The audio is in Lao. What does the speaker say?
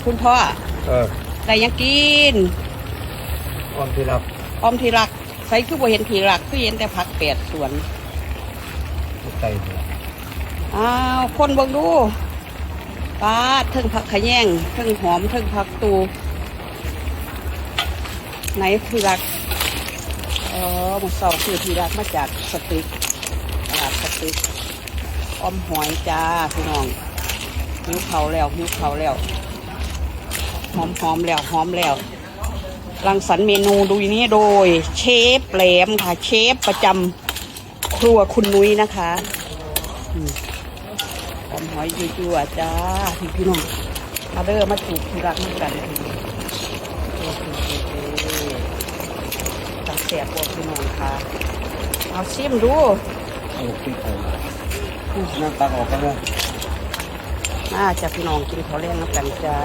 ຄຸນພໍ່ ເອີ ໄດ້ຫຍັງກິນ? ອອມທີ່ລັກ ອອມທີ່ລັກ. ໃສຄືບໍ່ເຫັນທີ່ລັກ ຄືເຫັນແຕ່ຜັກແປດສວນ. ໃສ່ນີ້ລະ ອ້າວ ຄົນເບິ່ງດູ ປາດ ເທິງຜັກຂະແຍງ ເທິງຫອມ ເທິງຜັກຕູ່. ໃນທີ່ລັກ ເອີ ມື້ເຊົ້າຊື້ທີ່ລັກມາຈາກສະຕຶກ ຕະຫຼາດສະຕຶກ. ອອມຫອຍຈ້າພີ່ນ້ອງ. ຫິວເຂົ້າແລ້ວ ຫິວເຂົ້າແລ້ວ ຫອມໆແລ້ວ ຫອມແລ້ວ. ລັງສັນເມນູໂດຍນີ້ ໂດຍເຊຟແຫຼມຄ່ະ ເຊຟປະຈຳຄົວຄຸນນຸ້ຍນະຄະ. ອືມ ຫອມຫອຍຢູ່ຈົວໆຈ້າ ພີ່ນ້ອງ. ມາເດີ ມາຈູບທີ່ລັກນຳກັນ. ຕາແຊບບໍ່ພີ່ນ້ອງຄະ? ເອົາຊິມດູ. ເອົາ ກິນເຂົ້າ ອືມ ນ້ຳຕັກອອກກ່ອນເດີ. ມາຈ້າພີ່ນ້ອງ ກິນເຂົ້າແລງນຳກັນຈ້າ.